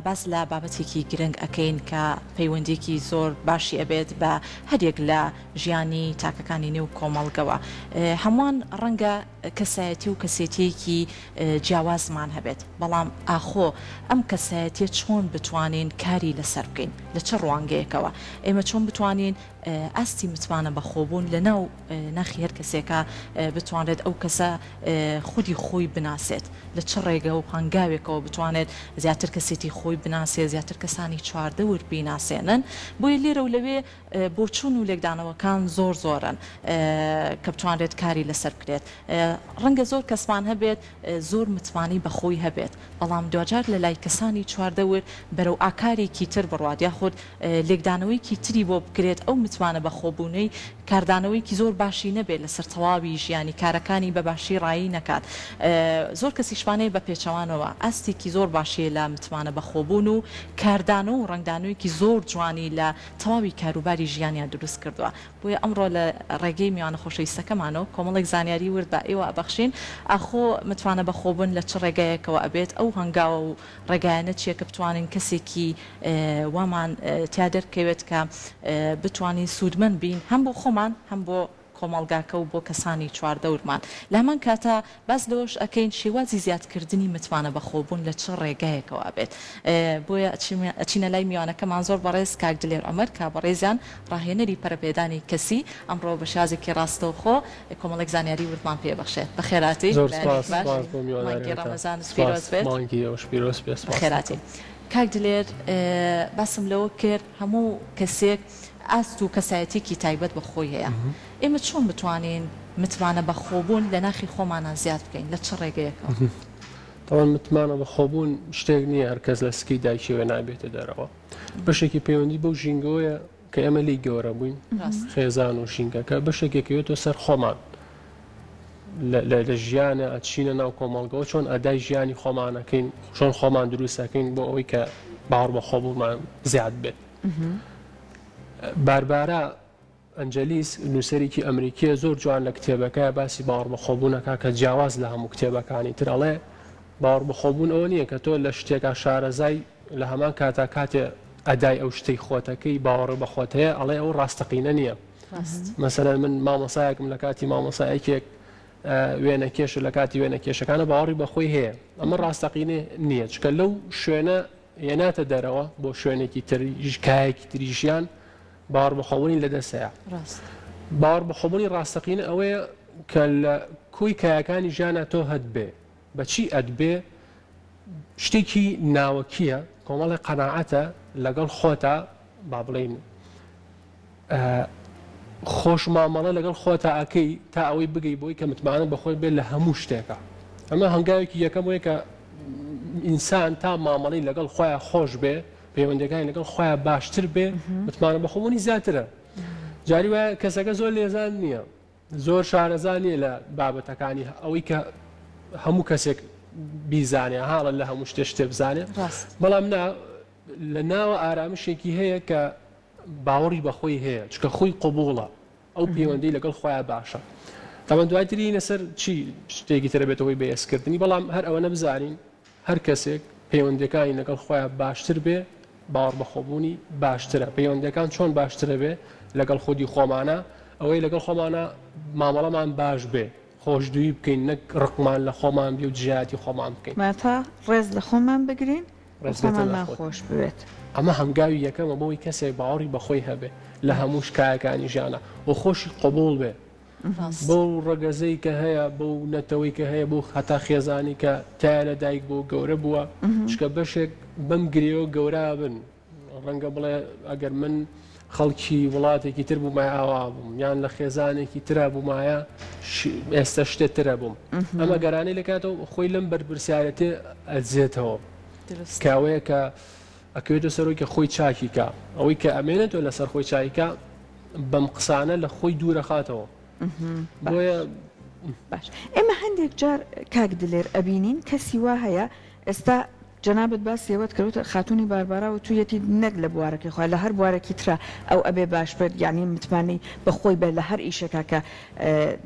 باس لە بابەتێکی گرنگ ئەکەین کە پەیوەندیەکی زۆر باشی ئەبێت بە هەریەک لە ژیانی تاکەکانی نێو کۆمەڵگەوە. هەمووان ڕەنگە کەسایەتی و کەسێتیەکی جیاوازمان هەبێت، بەڵام ئاخۆ ئەم کەسایەتیە چۆن بتوانین کاری لەسەر بکەین؟ لە چ ڕوانگەیەکەوە؟ ئێمە چۆن بتوانین ئاستی متمانە بەخۆبوون لە ناو ناخی هەر کەسێکا بتوانرێت ئەو کەسە خودی خۆی بناسێت؟ لە چ ڕێگە و هەنگاوێکەوە بتوانێت زیاتر کەسێتی خۆی بناسێت، زیاتر کەسانی چواردەور بیناسێنن؟ بۆیە لێرە و لەوێ بۆچوون و لێکدانەوەکان زۆر زۆرن کە بتوانرێت کاری لەسەر بکرێت. ڕەنگە زۆر کەسمان هەبێت زۆر متمانەی بە خۆی هەبێت، بەڵام دواجار لە لای کەسانی چواردەور بەرەو ئاکارێکی تر بڕوات یاخود لێکدانەوەیەکی تری بۆ بکرێت، ئەو متمانە بەخۆبوونەی کاردانەوەیەکی زۆر باشی نەبێت لەسەر تەواوی ژیانی، کارەکانی بە باشی ڕایی نەکات. زۆر کەسیشمان هەیە بە پێچەوانەوە ئاستێکی زۆر باشی هەیە لە متمانە بەخۆبوون و کاردانەوە و ڕەنگدانەوەیەکی زۆر جوانی لە تەواوی کاروباری ژیانیان دروست کردووە. بۆیە ئەمڕۆ لە ڕێگەی میوانە خۆشەویستەکەمانەوە کۆمەڵێک زانیاری ورد بە ئێوە ئەبەخشین، ئاخۆ متمانە بەخۆبوون لە چ ڕێگایەکەوە ئەبێت، ئەو هەنگاو و ڕێگایانە چیە کە بتوانین کەسێکی وامان تیا دەرکەوێت کە بتوانین سوودمەند بین هەم بۆ خۆمان هەم بۆ کۆمەڵگاکە و بۆ کەسانی چواردەورمان. لە هەمان کاتا باس لەوەش ئەکەین شێوازی زیادکردنی متمانە بەخۆبوون لە چ ڕێگایەکەوە ئەبێت. بۆیە ئەچینە لای میوانەکەمان زۆر بەڕێز کاک دلێر عومەر کە بەڕێزیان ڕاهێنەری پەرەپێدانی کەسی ئەمڕۆ بە شێوازێکی ڕاستەوخۆ کۆمەڵێک زانیاری وردمان پێ بەخشێت. بەخێرهاتی. زۆر سوپاس بەیانیت باش. سوپاس بۆ مانگی میوانداریتان. ڕەمەزانت سوپاس پیرۆز بێت. مانگی ئێوەش پیرۆز بێت. سوپاس بەخێرهاتی. دەکەم. کاک دلێر باسم لەوە کرد هەموو کەسێک ئاست و کەسایەتیەکی تایبەت بە خۆی هەیە، ئێمە چۆن بتوانین متمانە بەخۆبوون لە ناخی خۆمانا زیاد بکەین لە چ ڕێگەیەکەوە؟ تەبعەن متمانە بەخۆبوون شتێک نییە هەر کەس لە سکی دایکیەوە نابێتە دەرەوە، بەشێکی پەیوەندی بەو ژینگەوەیە کە ئێمە لێی گەورە بووین، خێزان و ژینگەکە، بەشێک ئەکەوێتەوە سەر خۆمان لە ژیانە ئەچینە ناو کۆمەڵگەوە چۆن ئەدای ژیانی خۆمانەکەین، چۆن خۆمان دروستەکەین بۆ ئەوەی کە باوەڕ بەخۆبوونمان زیاد بێت. باربارا ئەنجەلیس نووسەرێکی ئەمریکیە زۆر جوان لە کتێبەکەیا باسی باوەڕبەخۆبوون ئەکا کە جیاواز لە هەموو کتێبەکانی تر ئەڵێ باوەڕبەخۆبوون ئەوە نییە کە تۆ لە شتێکا شارەزای لە هەمان کاتا کاتێ ئەدای ئەو شتەی خۆتەکەی باوەڕ بەخۆت هەیە ئەڵێ ئەو ڕاستەقینە نییە مەسەلەن من مامۆسایەکم لە کاتی مامۆسایەکێک وێنە کێشە لە کاتی وێنە کێشەکانە باوەڕی بەخۆی هەیە ئەمە ڕاستەقینە نییە چکە لەو شوێنە هێناتە دەرەوە بۆ شوێنێکی تر کایەکی تری ژیان باوەڕ بەخۆبوونی لەدەست هەیە. باوەڕ بەخۆبوونی ڕاستەقینە ئەوەیە کە لە کۆی کایەکانی ژیانا تۆ هەتبێ. بە چی ئەتبێ؟ شتێکی ناوەکییە، کۆمەڵێک قەناعەتە لەگەڵ خۆتا با بڵێین خۆش مامەڵە لەگەڵ خۆتا ئەکەی تا ئەوەی بگەی بۆی کە متمانە بەخۆت بێت لە هەموو شتێکا. ئەمە هەنگاوێکی یەکەم وەیە کە ئینسان تا مامەڵەی لەگەڵ خۆیا خۆش بێ پەیوەندەکانی لەگەڵ خۆیان باشتر بێ متمانە بەخۆبوونی زیاترە جاری وایە کەسەکە زۆر لێزان نییە زۆر شارەزا نییە لە بابەتەکانی ئەوەی کە هەموو کەسێک بیزانێ هاڵە لە هەموو شتێ شتێ بزانێ بەڵام نا لە ناوە ئارامشێکی هەیە کە باوەڕی بەخۆی هەیە چکە خۆی قوبوڵە ئەو پەیوەندی لەگەڵ خۆیان باشە تاوان دوای ترینە سەر چی شتێکی ترە بێتەوەی بەهێزکردنی بەڵام هەر ئەوە نەبزانین هەر کەسێک پەیوەندیەکانی لەگەڵ خۆیا باشتر بێ باوەڕبەخۆبوونی باشترە، پەیوەندیەکان چۆن باشترە بێ لەگەڵ خودی خۆمانا ئەوەی لەگەڵ خۆمانا مامەڵەمان باش بێ خۆشدووی بکەین نەک ڕقمان لە خۆمان بێ و دژایەتی خۆمان بکەین. واتە ڕێز لە خۆمان بگرین و ڕێزگرتن لە خۆمانمان خۆت. خۆش بوێت. ئەمە هەنگاوی یەکەمە بۆ ئەوەی کەسێک باوەڕی بەخۆی هەبێ لە هەموو کایەکانی ژیانا و خۆشی قبوڵ بێ. بەو ڕەگەزەی کە هەیە، بەو نەتەوەی کە هەیە، بەو هەتا خێزانی کە تیا لە دایک بووە و گەورە بووە، چونکە بەشێک بەم گرێوە گەورە بن، ڕەنگە بڵێ ئەگەر من خەڵکی وڵاتێکی تر بوومایە ئاوا بووم، یان لە خێزانێکی ترا بوومایە ئێستا شتێ ترە بووم. ئەمە گەرانەی لەکاتەوە خۆی لەم بەرپرسیارەتێ ئەدزێتەوە کە ئەوەیە کە ئەکەوێتە سەرەوەی کە خۆی چاکی کا، ئەوەی کە ئەمێنێتەوە لەسەر خۆی چاکی کا بەم قسانە لە خۆی دوورەخاتەوە بۆیە. باش ئێمە هەندێک جار کاک دلێر ئەبینین کەسی وا هەیە ئێستا. جەنابت باسی ئەوەت کرد وتت خاتوونی باربارا وتوویەتی نەک لە بوارەکەی خۆیا لە هەر بوارێکی ترا ئەو ئەبێ باش بێت یانی متمانەی بە خۆی بێت لە هەر ئیشێکا کە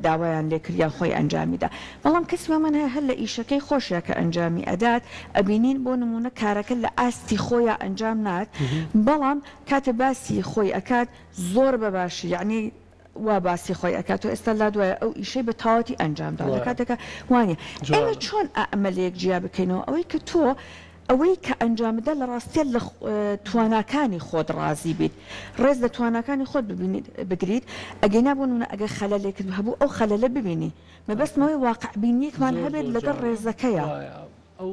داوایان لێ کرد یان خۆی ئەنجامی دا بەڵام کەسی وامان هەیە هەر لە ئیشەکەی خۆشیا کە ئەنجامی ئەدات ئەبینین بۆ نموونە کارەکە لە ئاستی خۆیا ئەنجام نات بەڵام کاتێ باسی خۆی ئەکات زۆر بە باشی یانی وا باسی خۆی ئەکات تۆ ئێستا لات وایە ئەو ئیشەی بە تەواوەتی ئەنجام داوە لە کاتێکا وانیە ئێمە چۆن ئەمە لەیەک جیا بکەینەوە ئەوەی کە تۆ ئەوەی کە ئەنجامتدا لە ڕاستیا لە تواناکانی خۆت ڕازی بیت ڕێز لە تواناکانی خۆت ببینیت بگریت ئەگەینا بۆ نمونە ئەگەر خەلەلێکت هەبوو ئەو خەلەلە ببینی مەبەستم ئەوەیە واقع بینیەکمان هەبێت لەگەڵ ڕێزەکەیا. ئەو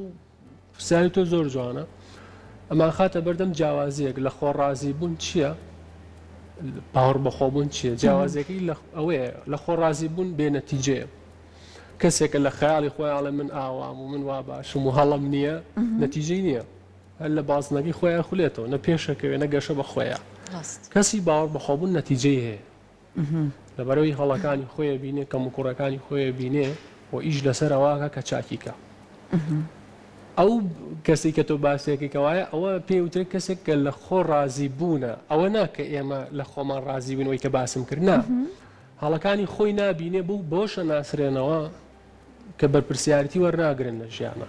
پرسیاری تۆ زۆر جوانە ئەمانخاتە بەردەم جیاوازیەک لە خۆ ڕازی بوون چییە؟ باوەڕ بەخۆبوون چییە؟ جیاوازیەکەی ئەوەیە لە خۆ ڕازی بوون بێ نەتیجەیە کەسێکە لە خەیاڵی خۆی ئاڵێ من ئاوام و من وا باشم و هەڵم نییە نەتیجەی نییە هەر لە بازنەکەی خۆیان خولێتەوە نە پێشەکەوێ نە گەشە بە خۆیان کەسی باوەڕ بەخۆبوون نەتیجەی هەیە لەبەرئەوەی هەڵەکانی خۆی ئەبینێ، کەموکوڕیەکانی خۆی ئەبینێ و ئیش لەسەر ئەوە ئەکا کە چاکی کا. ئەو کەسەی کە تۆ باسی ئەکەی کەوایە ئەوە پێی وترێت کەسێک کە لە خۆ ڕازی بوونە، ئەوە نا کە ئێمە لە خۆمان ڕازی بووین ئەوەی کە باسم کرد نا، هەڵەکانی خۆی نابینێ بەو بەوەش ئەناسرێنەوە کە بەرپرسیارێتی وەرناگرن لە ژیانا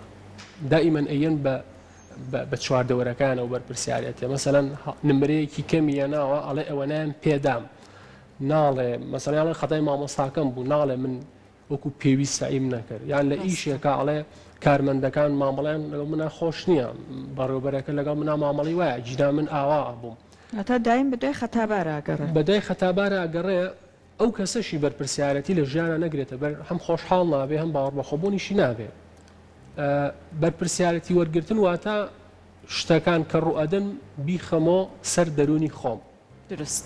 دائیمەن ئەیەن بە بە چواردەوەرەکانەوە بەرپرسیارەتە مەسەلەن نمرەیەکی کەمی یەناوە ئەڵێ ئەوەنیان پێدام ناڵێ مەسەلەن خەتای مامۆستاکەم بوو ناڵێ من وەکو پێویست سەعیم نەکرد یان لە ئیشێکا ئەڵێ کارمەندەکان مامەڵیان لەگەڵ منا خۆش نییە بەڕێوبەرەکە لەگەڵ منا مامەڵی وایە جینا من ئاوا بووم هەتا دایم بەدوای خەتابارا ئەگەڕێ بەدوای خەتابارا ئەگەڕێ ئەو کەسەشی بەرپرسیارەتی لە ژیانا نەگرێتە بەر هەم خۆشحاڵ نابێ هەم باوەڕبەخۆبوونیشی نابێ. بەرپرسیارەتی وەرگرتن واتە شتەکان کە ڕوئەدەن بیخەمۆ سەر دەروونی خۆم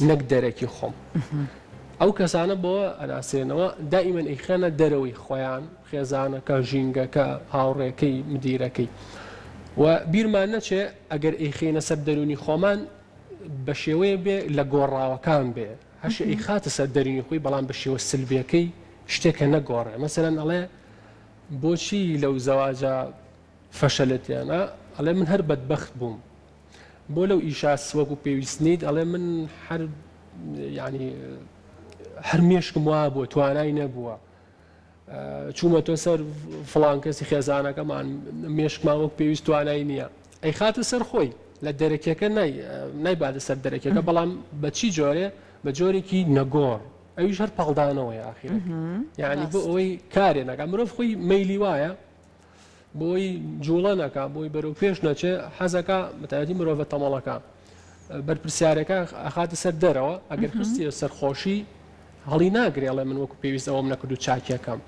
نەک دەرەکی خۆم. ئەو کەسانە بەوە ئەناسرێنەوە دائیمەن ئەیخەنە دەرەوەی خۆیان، خێزانەکە، ژینگەکە، هاوڕێکەی، مدیرەکەی. و بیرمان نەچێ ئەگەر ئەیخەینە سەر دەروونی خۆمان بە شێوەیە بێ لە گۆڕاوەکان بێ. هەشی ئەیخاتە سەر دەرونی خۆی بەڵام بە شێوە سلبیەکەی شتێکە نەگۆڕێ مەسەلەن ئەڵێ بۆچی لەو زەواجە فەشەلت هێنا ئەڵێ من هەر بەدبەخت بووم بۆ لەو ئیشا وەکو پێویست نیت ئەڵێ من هەر یعنی هەر مێشکم وا بووە توانای نەبووە چوومەتۆ سەر فڵان کەسی خێزانەکەمان مێشکمان وەک پێویست توانای نییە ئەیخاتە سەر خۆی لە دەرەکیەکە نایباتە سەر دەرەکیەکە بەڵام بە چی جۆرێ بە جۆرێکی نەگۆڕ ئەویش هەر پاڵدانەوەی ئاخیر یعنی بۆ ئەوەی کارێ نەکە مرۆڤ خۆی مەیلی وایە بۆی جوڵە نەکا بۆی بەرەو پێش نەچێ حەزەکا بەتایبەتی مرۆڤە تەمەڵەکان بەرپرسیارەکە ئەخاتە سەر دەرەوە ئەگەر خستیە سەر خۆشی هەڵی ناگرێ ئەڵێ من وەکو پێویست ئەوەم نەکرد و چاکیەکەم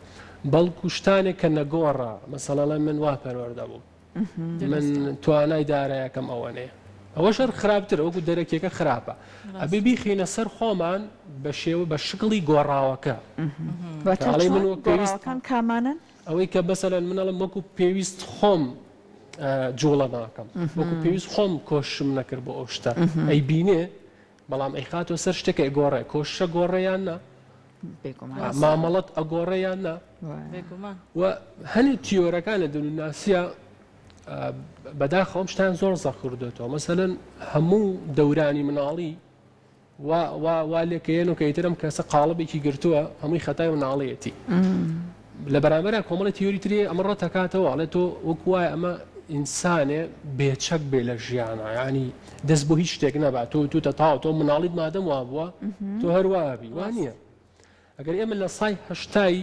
بەڵکو شتانێک کە نەگۆڕە مەسەڵەڵە من وا پەروەردە بووم من توانای دارایەکەم ئەوەنەیە ئەوەش هەر خراپترە وەکو دەرەکیەکە خراپە ئەبێ بیخینە سەر خۆمان بە شێوە بە شکڵی گۆڕاوەکە ئەڵێ من وەک پێویست کامانەن ئەوەی کە مەسەلەن من ئەڵێم وەکو پێویست خۆم جوڵە ناکەم وەکو پێویست خۆم کۆششم نەکرد بۆ ئەو شتە ئەیبینێ بەڵام ئەیخاتەوە سەر شتێکە ئەگۆڕێ کۆششە گۆڕێ یان نا مامەڵەت ئەگۆڕێ یان نا و هەنێ تیۆرەکان لە دەروونناسیە بەداخەوەم شتان زۆر زەق کردوێتەوە مەسەلەن هەموو دەورانی مناڵی وا وا وا لێکەیەن و کە ئیتر ئەم کەسە قاڵبێکی گرتووە هەمووی خەتای مناڵیەتی لە بەرامبەرا کۆمەڵی تیۆری تری ئەمە ڕەتەکاتەوە ئەڵێ تۆ وەکو وایە ئەمە ئینسانێ بێچەک بێ لە ژیانە ینی دەست بۆ هیچ شتێک نەبا تۆ توتە تاو تۆ مناڵیت مادەم وابووە تۆ هەروابی وانە ئەگەر ئێمە لە سای هەشتای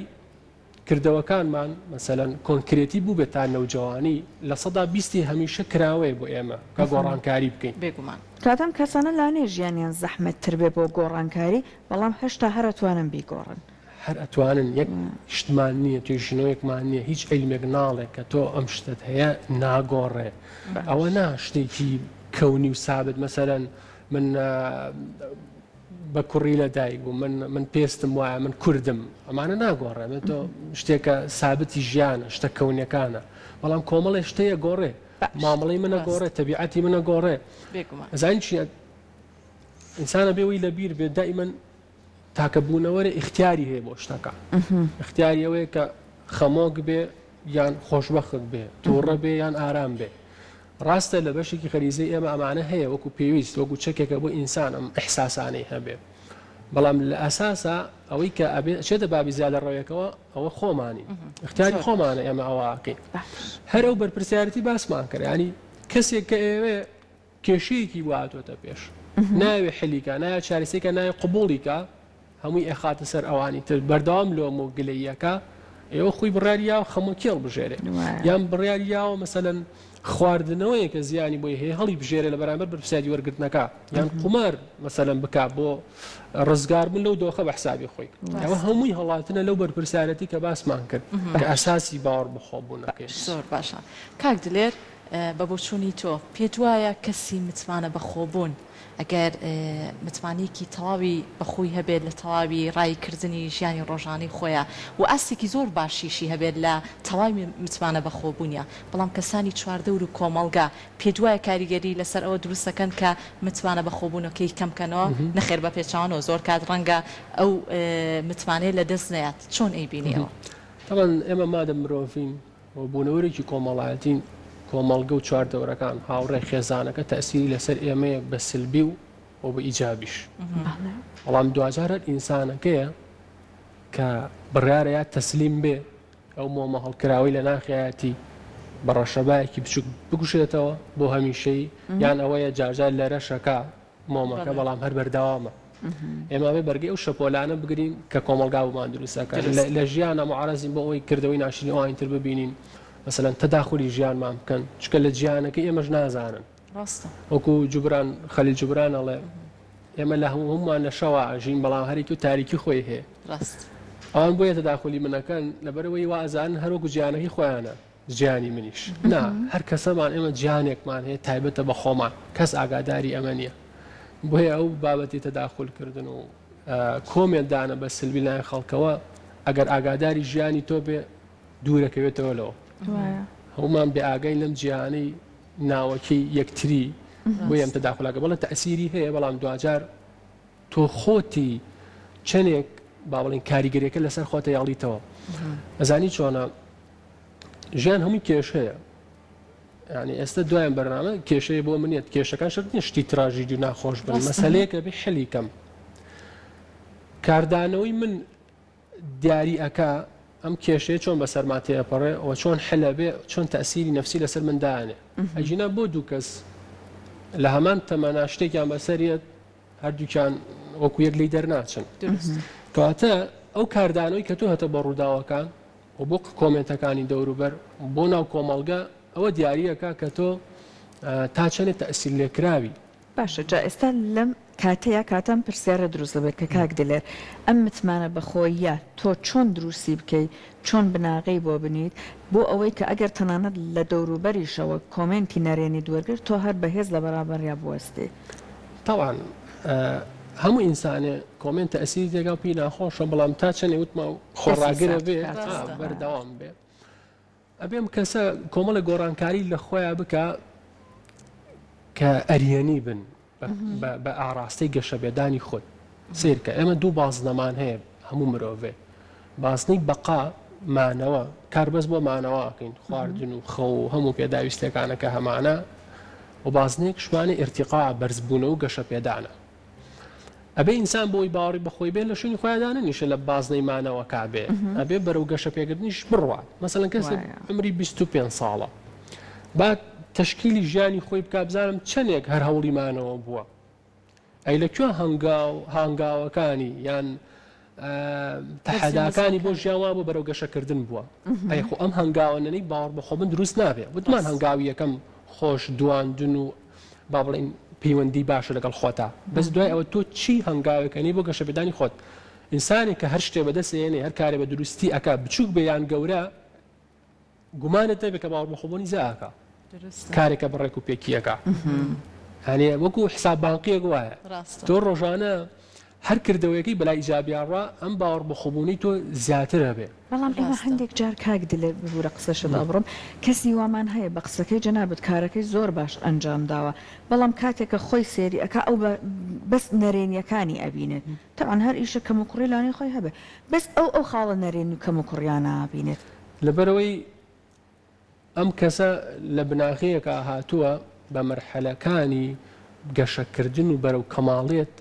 کردەوەکانمان مەسەلەن کۆنکرێتی بووبێت تا نەوجەوانی، 20% ی هەمیشە کراوەیە بۆ ئێمە کە گۆڕانکاری بکەین. بێگومان. کاتە ئەم کەسانە لانەیە ژیانیان زەحمەتتر بێ بۆ گۆڕانکاری، بەڵام هێشتا هەر ئەتوانن بیگۆڕن. هەر ئەتوانن، یەک شتمان نییە، توێژینەوەیەکمان نییە، هیچ عیلمێک ناڵێ کە تۆ ئەم شتەت هەیە ناگۆڕێ. ئەوە نا شتێکی کەونی و سابت، مەسەلەن من بە کوڕی لە دایک بووم من من پێستم وایە من کوردم ئەمانە ناگۆڕێ من تۆ شتێکە سابتی ژیانە شتە کەونەکانە بەڵام کۆمەڵێ شتەیە گۆڕێ مامەڵی منە گۆڕێ تەبیعەتی منە گۆڕێ زانین چیە ئینسانە بێەوەی لە بیر بێت دائیمەن تاکە بوونەوەرە ئیختیاری هەیە بۆ شتەکە ئیختیاری ئەوەیە کە خەمۆک بێ یان خۆشبەخت بێ تووڕە بێ یان ئارام بێ. ڕاستە لە بەشێکی غەریزەی ئێمە ئەمانە هەیە وەکو پێویست وەکو چەکێکە بۆ ئینسان ئەم ئیحساسانەی هەبێ بەڵام لە ئەساسا ئەوەی کە ئەبێ ئەچێتە بابی زیادەڕەوێکەوە ئەوە خۆمانین اختیاری خۆمانە ئێمە ئەوە ئەکەین هەر ئەو بەرپرسیارەتی باسمان کرد ینی کەسێک کە ئەیەوێ کێشەیەکی بۆ هاتۆتە پێش ناوێ حلیکە ناوێ چارەسێکە ناوێ قبوڵیکە هەمووی ئەخاتە سەر ئەوانی تر بەردەوام لۆم و گلەییەکە ئێوە خۆی بڕیاری یاوە خەمۆکی هەڵبژێرێ یان بڕیاری یاوە مەسەلەن خواردنەوەیە کە زیانی بۆی هەیە هەڵی بژێرێ لە بەرامبەر بەرپرسیاری وەرگرتنەکە یان قومار مەسەلەن بکا بۆ ڕزگاربوون لەو دۆخە بە حسابی خۆی ئەوە هەمووی هەڵاتنە لەو بەرپرسیارەتی کە باسمان کرد کە ئەساسی باوەڕ بەخۆبوونەکەی. زۆر باشە کاک دلێر بە بۆچوونی تۆ پێت وایە کەسی متمانە بەخۆبوون ئەگەر متمانەیەکی تەواوی بە خۆی هەبێت لە تەواوی ڕایی کردنی ژیانی ڕۆژانەی خۆیا و ئاستێکی زۆر باشیشی هەبێت لە تەواوی متمانە بەخۆبوونیا بەڵام کەسانی چواردەور و کۆمەڵگا پێت وایە کاریگەری لەسەر ئەوە دروست دەکەن کە متمانە بەخۆبوونەکەی کەم کەنەوە؟ نەخێر بە پێچەوانەوە زۆر کات ڕەنگە ئەو متمانەیە لە دەست نەیات چۆن ئەیبینی ئەوە؟ تەبعەن ئێمە مادەم مرۆڤین و بوونەوەرێکی کۆمەڵایەتین، کۆمەڵگە و چواردەورەکان، هاوڕێ، خێزانەکە تەئسیری لەسەر ئێمەیە بە سلبی و و بە ئیجابیش. بەڵام دواجار هەر ئینسانەکەیە کە بڕیارە یا تەسلیم بێ ئەو مۆمە هەڵکراوەی لە ناخیایەتی بە ڕەشەبایەکی بچووک بکوژێتەوە بۆ هەمیشەیی یان ئەوەیە جارجار لەرەشەکە مۆمەکە بەڵام هەر بەردەوامە. ئێمە ئەبێ بەرگەی ئەو شەپۆلانە بگرین کە کۆمەڵگا بۆمان دروست ئەکات. لە ژیانا موعەرەزین بۆ ئەوەی کردەوەی ناشرینی ئەوانی تر ببینین، مەسەلەن تەداخولی ژیانمان بکەن، چونکە لە جیهانەکەی ئێمەش نازانن. وەکو جوبران خەلیل جوبران ئەڵێ ئێمە لە هەموومان لە شەوا ئەژین بەڵام هەرێکی و تاریکی خۆی هەیە. ئەوان بۆیە تەداخولی من ئەکەن لەبەرئەوەی وا ئەزانن هەر وەکو جیهانەکەی خۆیانە. جیهانی منیش نا هەر کەسەمان ئێمە جیهانێکمان هەیە تایبەتە بە خۆمان کەس ئاگاداری ئەمە نییە بۆیە ئەو بابەتی تەداخل کردن و comment دانە بە سلبی لایەن خەڵکەوە ئەگەر ئاگاداری ژیانی تۆ بێ دوورەکەوێتەوە لەوە هەمومان بێ ئاگای لەم جیهانەی ناوەکی یەکتری بۆ ئەم تەداخلاکە بەڵێ تەسیری هەیە بەڵام دواجار تۆ خۆتی چەندێک با بڵێین کاریگەریەکە لەسەر خۆتە یاڵیتەوە ئەزانی چۆنە ژیان هەمووی کێشەیە ینی ئێستا دوایان بەرنامە کێشەیە بۆ منیت کێشەکان شەرت نیە شتی تراژیدی و ناخۆش بن مەسەلەیەکە بێ حلی کەم کاردانەوەی من دیاری ئەکا ئەم کێشەیە چۆن بەسەرما تێپەڕێ و چۆن حلە بێ چۆن تەسیری نفسی لەسەر من دانێ ئەگینا بۆ دوو کەس لە هەمان تەمەنا شتێکیان بەسەریەت هەردووکیان وەکو یەک لێی دەرناچن. کەواتە ئەو کاردانەوەی کە تۆ هەتە بۆ ڕووداوەکان و بۆ کۆمێنتەکانی دەوروبەر بۆ ناو کۆمەڵگە ئەوە دیاریەکە کە تۆ تا چەنێ تەئسیر لێکراوی. باشە جا ئێستا لەم کاتەیا کاتە ئەم پرسیارە دروست دەبێت کە کاک دلێر ئەم متمانە بەخۆییە تۆ چۆن دروستی بکەی چۆن بناغەی بۆ بنیت بۆ ئەوەی کە ئەگەر تەنانەت لە دەوروبەریشەوە کۆمێنتی نەرێنیت وەرگرت تۆ هەر بەهێز لە بەرامبەریا بوەستی. تەبعەن هەموو ئینسانێ comment تەئسیری تێکا و پێی ناخۆشە بەڵام تا چەنێ وتمان خۆڕاگرە بێ بەردەوام بێ ئەبێ ئەم کەسە کۆمەڵێک گۆڕانکاری لە خۆیان بکە کە ئەرێنی بن بە ئاراستەی گەشەپێدانی خۆی سیرکە ئێمە دوو بازنەمان هەیە هەموو مرۆڤێ بازنەی بەقا، مانەوە، کار بەس بۆ مانەوە ئەکەین، خواردن و خەو و هەموو پێداویستیەکانە کە هەمانە و بازنەیەکشمانە ئیرتیقا، بەرزبوونەوە و گەشەپێدانە. ئەبێ ئینسان بۆی باوەڕی بە خۆی بێ لە شوێنی خۆیا دانەنیشێ لە بازنەی مانەوەکا بێ، ئەبێ بەرەو گەشەپێکردنیش بڕوات. مەسەلەن کەسێک عومری 25 ساڵە با تەشکیلی ژیانی خۆی بکا بزانم چەندێک هەر هەوڵی مانەوە بووە. ئەی لە کوێ هەنگاو هانگاوەکانی یان تەحەداکانی بۆ ژیان وا بۆ بەرەو گەشەکردن بووە ئەی خۆ ئەم هەنگاوە نەنەی باوەڕ بەخۆ بن دروست نابێ وتمان هەنگاوی یەکەم خۆش دواندن و با بڵێین پەیوەندی باشە لەگەڵ خۆتا بەس دوای ئەوە تۆ چی هەنگاوێکەنی بۆ گەشەپێدانی خۆت ئینسانێک کە هەر شتێ بەدەست ئێنێ هەر کارێ بە دروستی ئەکا بچووک بێ یان گەورە گومانت نەبێ کە باوەڕبەخۆبوونی زا ئەکا کارێکە بە ڕێک و پێکی ئەکا هەنێ وەکو حساب بانقیەک وایە تۆ ڕۆژانە هەر کردەوەیەکەی بەلای ئیجابیا ڕا ئەم باوەڕ بەخۆبوونی تۆ زیاتر هەبێ. بەڵام ئێمە هەندێک جار کاک دلێر ببورە قسەشت ئەبڕم کەسی وامان هەیە بە قسەکەی جەنابت کارەکەی زۆر باش ئەنجام داوە بەڵام کاتێک کە خۆی سەیری ئەکا ئەو بە بەس نەرێنیەکانی ئەبینێت تەبعەن هەر ئیشە کەموکوڕی لانەی خۆی هەبێ بەس ئەو ئەو خاڵە نەرێنی و کەموکوڕیانە ئەبینێت. لەبەرئەوەی. ئەم کەسە لە بناغەیەکا هاتووە بە مەرحەلەکانی گەشەکردن و بەرەو کەماڵیەت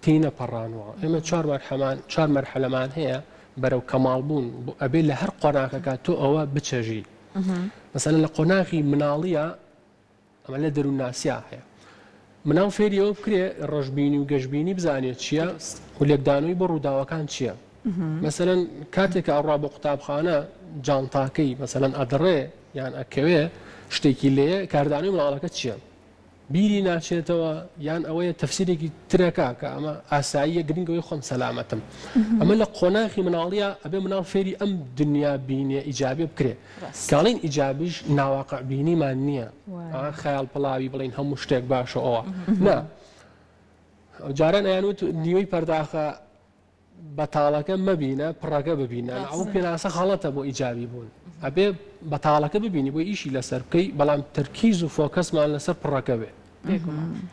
تێی نەپەڕانوە. ئێمە چوار مەرحەمان چوار مەرحەلەمان هەیە بەرەو کەماڵ بوون ئەبێ لە هەر قۆناغەکە تۆ ئەوە بچەژی. مەسەلەن لە قۆناغی مناڵیە ئەمە لە دەروونناسیا هەیە. مناڵ فێری ئەوە بکرێ ڕەشبینی و گەشبینی بزانێت چییە و لێکدانەوەی بۆ ڕووداوەکان چییە. مەسەلەن کاتێک کە ئەڕوا بۆ قوتابخانە جانتاکەی مەسەلەن ئەدڕێ یان ئەکەوێ شتێکی لێیە کاردانەوەی مناڵەکە چییە؟ بیری ناچێتەوە یان ئەوەیە تەفسیرێکی ترەکا کە ئەمە ئاساییە گرنگ ئەوەی خۆم سەلامەتم ئەمە لە قۆناخی مناڵیە ئەبێ مناڵ فێری ئەم دنیا بینیە ئیجابیە بکرێ کاڵین ئیجابیش ناواقع بینیمان نییە خەیاڵ پڵاوی بڵین هەموو شتێک باشە ئەوە نا جاران ئەیانوت نیوەی پەرداخە بەتاڵەکە مەبینە پڕەکە ببینە ئەو پێناسە غەڵەتە بۆ ئیجابی بوون ئەبێ بەتاڵەکە ببینی بۆ ئیشی لەسەر بکەی بەڵام تەرکیز و focus مان لەسەر پڕەکە بێ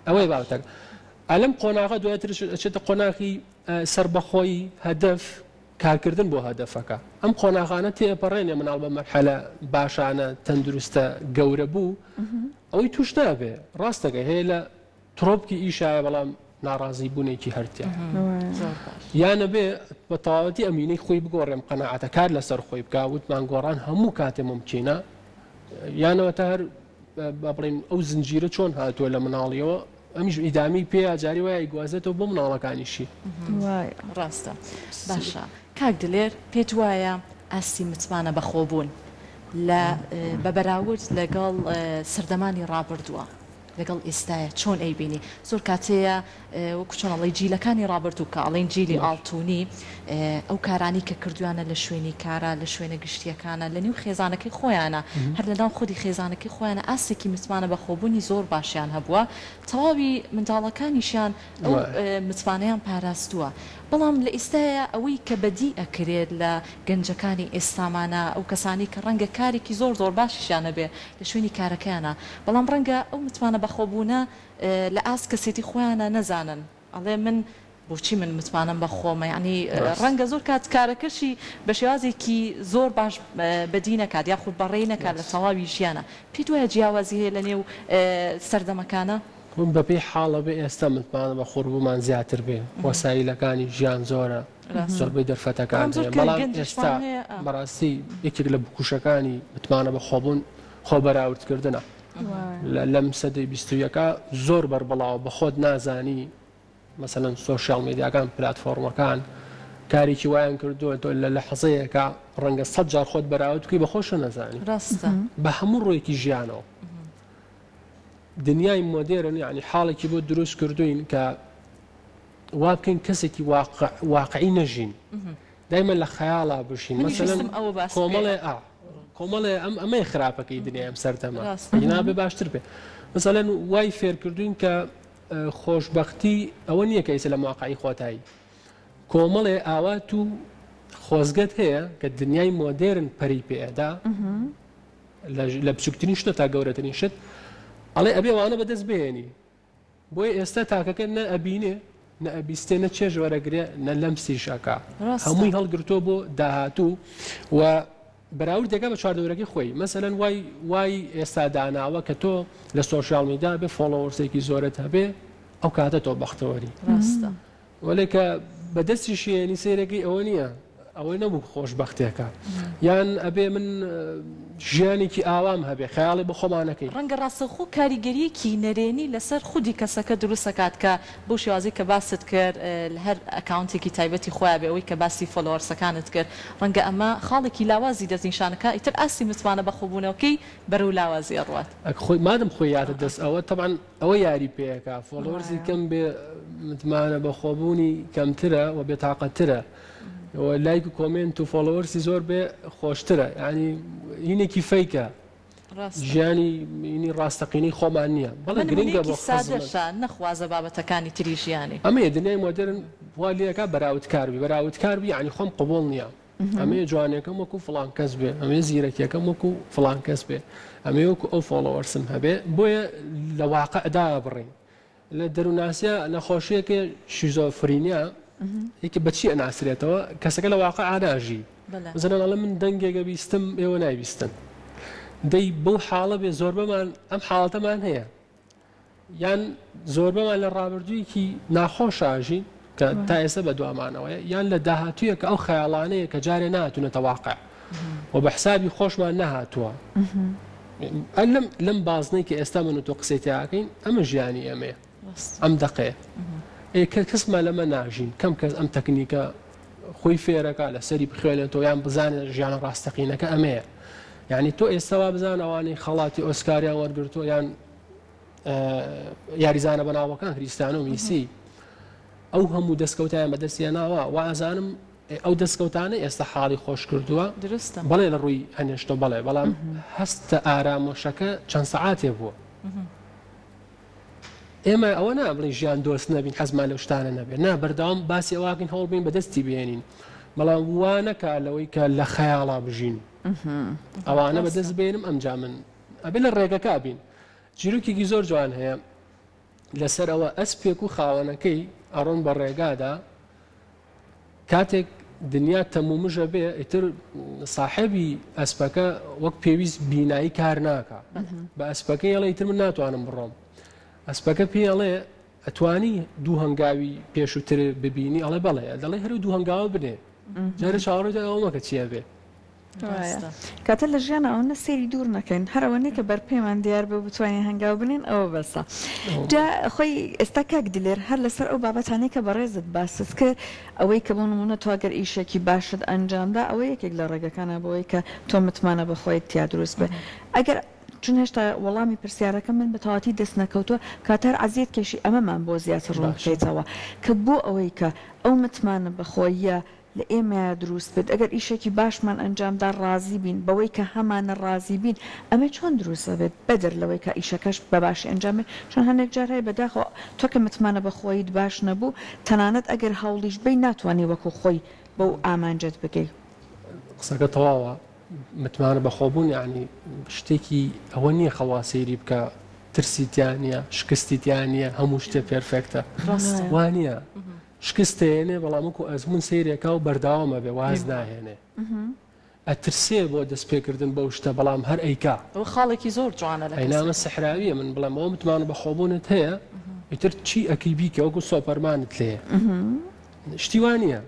ئەوەی بابەتەکە ئەلم قۆناغە دواتر ئەچێتە قۆناغی سربەخۆی هەدەف کارکردن بۆ هەدەفەکە ئەم قۆناغانە تێپەڕێنێ مناڵ بە مەرحەلە باشانە تەندروستە گەورە بوو ئەوەی توش نابێ ڕاستەکە هەیە لە ترۆپکی ئیشایە بەڵام ناڕازی بوونێکی هەر تیایە یان ئەبێ بە تەواوەتی ئەمینەی خۆی بگۆڕێم قەناعەتە کار لەسەر خۆی بکا وتمان گۆڕان هەموو کاتێ مومکینە یانەوە تا هەر با بڵێین ئەو زنجیرە چۆن هاتووە لە مناڵیەوە ئەمیش ئیدامی پێیا جاری وایە ئەیگوازێتەوە بۆ مناڵەکانیشی. ڕاستە باشە کاک دلێر پێت وایە ئاستی متمانە بەخۆبوون لە بە بەراورد لەگەڵ سەردەمانی ڕابردووە لەگەڵ ئێستایا چۆن ئەیبینی؟ زۆر کات هەیە وەکو چۆن ئەڵێی جیلەکانی ڕابردوو کە ئەڵێین جیلی ئاڵتونی ئەو کارانەی کە کردویانە لە شوێنی کارا لە شوێنە گشتیەکانا لە نێو خێزانەکەی خۆیانا هەر لە ناو خودی خێزانەکەی خۆیانا ئاستێکی متمانە بەخۆبوونی زۆر باشیان هەبووە تەواوی منداڵەکانیشیان ئەو متمانەیان پاراستووە بەڵام لە ئیستایا ئەوەی کە بەدی ئەکرێت لە گەنجەکانی ئێستامانا ئەو کەسانەی کە ڕەنگە کارێکی زۆر زۆر باشیشیان هەبێ لە شوێنی کارەکەیانا بەڵام ڕەنگە ئەو متمانە بەخۆبوونە لە ئاست کەسێتی خۆیانا نەزانن ئەڵێ من بۆچی من متمانەم بە خۆمە یانی ڕەنگە زۆر کات کارەکەشی بە شێوازێکی زۆر باش بەدی نەکات یاخود بەڕێی نەکات لە تەواوی ژیانا پێت وایە جیاوازی هەیە لە نێو سەردەمەکانا؟ من بەپێی حاڵە بێ ئێستا متمانە بە خۆبوومان زیاتر بێ وەسایلەکانی ژیان زۆرە زۆربەی دەرفەتەکان هەیە بەڵام ئێستا بەڕاستی یەکێک لە بکوشەکانی متمانە بە خۆبوون خۆ بەراوردکردنە لەم سەدەی بیستویەکە زۆر بەربڵاوە بە خۆت نازانی مەسەلەن سۆشیال میدیاکان پلاتفۆرمەکان کارێکی وایان کردووە تۆ لە لەحزەیەکە ڕەنگە سە جار خۆت بەراورد بکەی بە خۆشە نەزانی ڕاستە بە هەموو ڕوویەکی ژیانەوە دنیای مۆدێرن یعنی حاڵێکی بۆ دروست کردوین کە وا بکەین کەسێکی واقعی نەژین دایمە لە خەیاڵا بژین مەسەلەن کۆمەڵێ ئا کۆمەڵێ ئەم ئەمەی خراپەکەی دنیای ئەم سەردەمە نابێ باشتر بێ مەسەلەن وای فێرکردوین کە خۆشببختی ئەوە نییە کە ئیسە لە مواقعی خۆتایی کۆمەڵێ ئاوات و خۆزگەت هەیە کە دنیای مۆدێرن پەری پێدا لە بچووکترین شتە تا گەورەترین شت ئەڵێ ئەبێ وانە بەدەست بهێنی بۆیە ئێستا تاکەکە نە ئەبینێ نە ئەبیستێ نە چێژ وەرەگرێ نە لەمسیش ئەکا هەمووی هەڵگرتووە بۆ داهاتوو و بەراورد دەکا بە چواردەورەکەی خۆی مەسەلەن وای وای ئێستا داناوە کە تۆ لە social media بێ followers ێکی زۆرت هەبێ ئەو کاتە تۆ بەختەوەری ڕاستە وەلێ کە بە دەستیشی هێنی سەیرەکەی ئەوە نییە ئەوەی نەبوو خۆشبەختێکە یان ئەبێ من ژیانێکی ئاوام هەبێ خەیاڵی بۆ خۆمانەکەی. ڕەنگە ڕاستەوخۆ کاریگەرییەکی نەرێنی لەسەر خودی کەسەکە دروست ئەکات کە بەو شێوازەی کە باست کرد لە هەر account ێکی تایبەتی خۆیا بێ ئەوەی کە باسی followers ەکانت کرد ڕەنگە ئەمە خاڵێکی لاوازی دەستنیشان ئەکا ئیتر ئاستی متمانە بەخۆبوونەوەکەی بەرەو لاوازی ئەڕوات. ئەک خۆی مادەم خۆی یاتە دەست ئەوە تەبعەن ئەوە یاری پێ ئەکا followers ی کەم بێ متمانە بەخۆبوونی کەمترە و بێتاقەترە و لایک و comment و followers ی زۆر بێ خۆشترە یعنی هینێکی fake ە ژیانی ینی ڕاستەقینەی خۆمان نییە بەڵێ گرنگە بۆ سادەشە نەخوازە بابەتەکانی تری ژیانی ئەمەیە دنیای مۆدێرن وا لێکا بەراوردکار بی بەراوردکار بی یعنی خۆم قبوڵ نییە ئەمەیە جوانەکەم وەکو فڵان کەس بێ ئەمەیە زیرەکیەکەم وەکو فڵان کەس بێ ئەمەیە وەکو ئەو followers م هەبێ بۆیە لە واقعدا بڕین لە دەروونناسیە نەخۆشیەکە شیزۆفرینیا یەکی بەچی ئەناسرێتەوە کەسەکە لە واقع ناژی مەسەلەن ئەڵێ من دەنگێکە بیستم ئێوە نایبیستن. دەی بەو حاڵە بێ زۆربەمان ئەم حاڵەتەمان هەیە یان زۆربەمان لە ڕابردوویەکی ناخۆش ئاژین کە تا ئێستا بە دوامانەوەیە یان لە داهاتوویە کە ئەو خەیاڵانەیە کە جارێ ناتونەتە واقع و بە حسابی خۆشمان نەهاتووە لەم لەم بازنەی کە ئێستا من و تۆ قسەی تیاکەین ئەمە ژیانی ئێمەیە ئەم دەقەیە ئێ کە کەسمان لەمە ناژین کەم کەس ئەم تەکنیکە خۆی فێرەکە لەسەری بخوێنێتەوە یان بزانێت ژیانە ڕاستەقینەکە ئەمەیە یعنی تۆ ئێستا وا بزان ئەوانەی خەڵاتی ئۆسکاریان وەرگرتووە یان یاریزانە بەناوەکان کریستیانۆ میسی ئەو هەموو دەستکەوتیان بەدەستیاناوە و ئازانم ئەو دەستکەوتانە ئێستا حاڵی خۆش کردووە دروستە بەڵێ لە ڕووی هەنێشتۆ بەڵێ بەڵام هەستە ئارامۆشەکە چەند سەعاتێ بووە ئێمە ئەوە نا بڵێین ژیان دۆست نەبین حەزمان لەو شتانە نەبێت نا بەردەوام باسی ئەوەکەین هەوڵ بین بەدەستی بێنین بەڵام وا نەکا لەوەی کە لە خەیاڵا بژین ئەوانە بەدەست بێنم ئەمجا من ئەبێ لە ڕێگەکە بین چیرۆکێکی زۆر جوان هەیە لەسەر ئەوە ئەسپێک و خاوەنەکەی ئەڕۆن بە ڕێگادا کاتێک دنیا تەمومژە بێ ئیتر ساحێبی ئەسپەکە وەک پێویست بینایی کار ناکا بە ئەسپەکەی ئەڵێ ئیتر من ناتوانم بڕۆم ئەسپەکە پێی ئەڵێ ئەتوانی دوو هەنگاوی پێشووتر ببینی ئەڵێ بەڵێ دەڵێ هەرو دوو هەنگاوە بنێ جارێ چاوەڕێ ئەوە مەکە چیە بێ کاتە لە ژیانا ئەوەندە سەیری دوور نەکەین هەر ئەوەندەی کە بەر پێمان دیار بێ و بتوانین هەنگاو بنێین ئەوە بەسە جا خۆی ئێستا کاک دلێر هەر لەسەر ئەو بابەتانەی کە بەڕێزت باست کرد ئەوەی کە بۆ نموونە تۆ ئەگەر ئیشێکی باشت ئەنجامدا ئەوە یەکێک لە ڕێگەکانە بۆ ئەوەی کە تۆ متمانە بە خۆیت تیا دروست بێ ئەگەر چون هێشتا وەڵامی پرسیارەکەم من بە تەواوەتی دەست نەکەوتووە کاتە هەر عەزیەت کێشی ئەمەمان بۆ زیاتر ڕوون بکەیتەوە کە بۆ ئەوەی کە ئەو متمانە بە خۆییە لە ئێمەیا دروست بێت، ئەگەر ئیشێکی باشمان ئەنجامدا ڕازی بین بەوەی کە هەمانە ڕازی بین، ئەمە چۆن دروست ئەبێت بەدەر لەوەی کە ئیشەکەش بە باشی ئەنجام بێت، چون هەندێک جار هەیە بەداخەوە تۆ کە متمانە بە خۆیت باش نەبوو تەنانەت ئەگەر هەوڵیش بەی ناتوانی وەکو خۆی بەو ئامانجەت بگەی. قسەکە تەواوە، متمانە بەخۆبوون یانی شتێکی ئەوە نییە خەڵوا سەیری بکە ترسی تیا نییە شکستی تیا نییە هەموو شتێ perfect ە وا نییە شکست دەیەنێ بەڵام وەکو ئەزموون سەیرێکا و بەردەوام ئەبێ واز ناهێنێ ئەترسێ بۆ دەست پێکردن بەو شتە بەڵام هەر ئەیکا. ئەوە خاڵێکی زۆر جوانە لە ئەی نامە سحراویە من بڵێم ئەوە متمانە بەخۆبوونت هەیە ئیتر چی ئەکەی بیکە وەکو سۆپەرمانت لێیە شتی وا نییە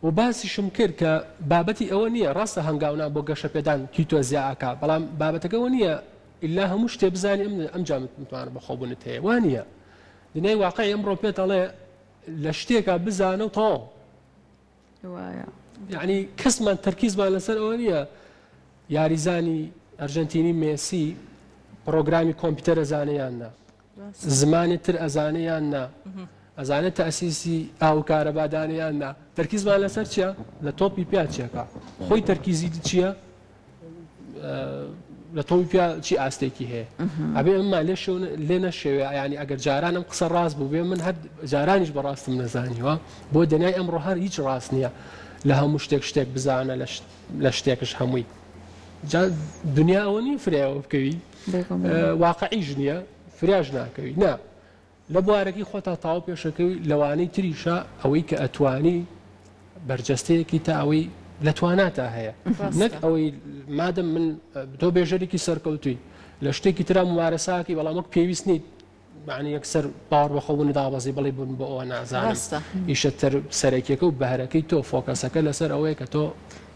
و باسیشم کرد کە بابەتی ئەوە نییە ڕاستە هەنگاونان بۆ گەشەپێدان کیتۆ زیا ئەکا بەڵام بابەتەکە ئەوە نییە ئیلا هەموو شتێ بزانی ئەم ئەمجا متمانە بەخۆبوونت هەیە وا نییە دنیای واقعی ئەمڕۆ پێت ئەڵێ لە شتێکا بزانە و تەواو. وایە. یعنی کەسمان تەرکیزمان لەسەر ئەوە نییە یاریزانی ئەرژەنتینی مێسی پرۆگرامی کۆمپیوتەر ئەزانێ یان نا زمانی تر ئەزانێ یان نا ئەزانێت تەسیسی ئاو کارەبادانێ یان نا تەرکیزمان لەسەر چییە لە تۆپی پیا چیەکە خۆی تەرکیزی چییە لە تۆپی پیا چی ئاستێکی هەیە ئەبێ ئەمما لێ لێ نەشێوێ ینی ئەگەر جارانم قسە ڕاست بوو بێ من هەر جارانیش بەڕاستم نەزانیوە بۆ دنیای ئەمڕۆ هەر هیچ ڕاست نییە لە هەموو شتێک شتێک بزانە لە شتێکش هەمووی دنیا ئەوە نیە فریاوە بکەوی واقعیش نییە فریاش ناکەوی نا لە بوارەکەی خۆتا تاو پێشەکەوی لەوانەی تریشا ئەوەی کە ئەتوانی بەرجەستەیەکی تا ئەوەی لە تواناتا هەیە نەک ئەوەی مادەم من تۆ بێژەرێکی سەرکەوتوی لە شتێکی ترا ممارەساکی بەڵام وەک پێویست نیت معنی یەکسەر باوەڕ بەخۆبوون دابەزی بڵێ بوون بۆ ئەوە نازانم ئیشە تر سەرەکیەکە و بەهرەکەی تۆ focus ەکە لەسەر ئەوەیە کە تۆ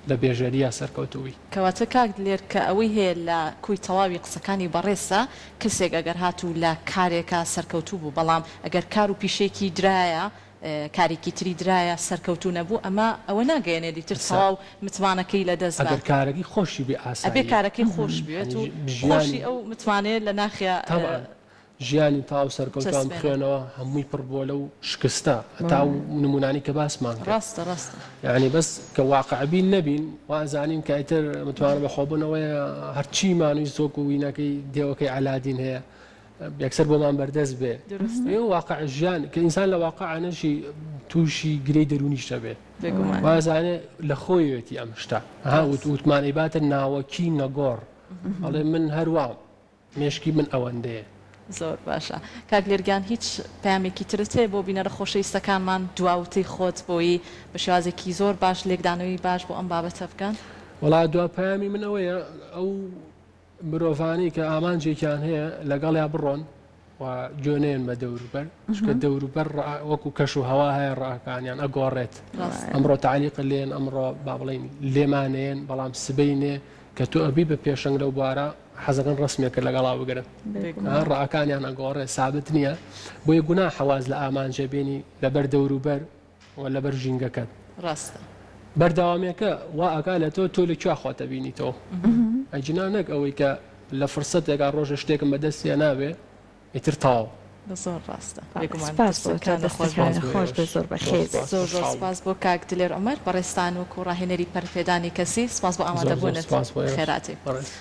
لە بێژەرییا سەرکەوتووبی. کەواتە کاک دلێر کە ئەوەی هەیە لە کۆی تەواوی قسەکانی بەڕێزتا کەسێک ئەگەر هاتوو لە کارێکا سەرکەوتوو بوو بەڵام ئەگەر کار و پیشەیەکی درایە کارێکی تری درایە سەرکەوتوو نەبوو ئەمە ئەوە ناگەیەنێت ئیتر تەواو متمانەکەی لە دەست ئەگەر بات. کارەکەی خۆشی بێ ئەبێ ئاساییە. کارەکەی خۆش بوێت و خۆشی ئەو متمانەیە لە ناخیا تەبعەن. ژیانی تەواو سەرکەوتوان چەسپێنێت. بخوێنەوە هەمووی پڕ بووە لەو شکستە هەتا ئەو نموونانەی کە باسمان کرد. ڕاستە ڕاستە. یانی بەس کە واقعبین نەبین وا ئەزانین کە ئیتر متمانە بەخۆبوونەوەیە هەرچیمان ویست وەکو وینەکەی دێوەکەی عەلادین هەیە یەکسەر بۆمان بەردەست بێ. دروستە. ئێ واقع ژیان کە ئینسان لە واقعا نەژی تووشی گرێی دەروونیش دەبێ. بێگومان. وا ئەزانێ لە خۆیەتی ئەم شتە. ها ڕاستە. وتمان ئەیباتە ناوەکی نەگۆڕ. ئەڵێ من هەر وام. مێشکی من ئەوەندەیە. زۆر باشە کاک لێر گیان هیچ پەیامێکی ترت هەیە بۆ بینەرە خۆشەویستەکانمان دوا وتەی خۆت بۆی بە شێوازێکی زۆر باش لێکدانەوەی باش بۆ ئەم بابەتە بکەن؟ وەڵا دوا پەیامی من ئەوەیە ئەو. مرۆڤانەی کە ئامانجێکیان هەیە لەگەڵیا بڕۆن و گوێ نەیەن بە دەوروبەر چونکە دەوروبەر وەکو کەش و هەوا هەیە ڕاکانیان ئەگۆڕێت ئەمڕۆ تعلیق لێن ئەمڕۆ با بڵین لێمانەیەن بەڵام سبەینێ کە تۆ ئەبی بە پێشەنگ لەو بوارە حەزەکەن ڕسمێکە لەگەڵا بگرن ڕاکانیان ئەگۆڕێ سابت نییە بۆیە گونا حەواز لە ئامانجە بینی لەبەر دەوروبەر و لەبەر ژینگەکەت. ڕاستە. بەردەوامیەکە وا ئەکا لە تۆ تۆ لە کوێ خۆت ئەبینیتەوە ئەگینا نەک ئەوەی کە لە فرسەتێکا ڕۆژێ شتێکم بەدەست هێنابێ ئیتر تەواو. زۆر ڕاستە بێگومان سپاس بۆ تۆ دەستەکانت خۆش دەستەکانت بێت. خۆش بێت زۆر بەخێر بێی. زۆر زۆر سپاس بۆ کاک دلێر عومەر بەڕێزتان وەکو ڕاهێنەری پەرەپێدانی کەسی سپاس بۆ زۆر زۆر ئامادەبوونت سپاس بۆ ئێوەش خێراتی. بەڕێز.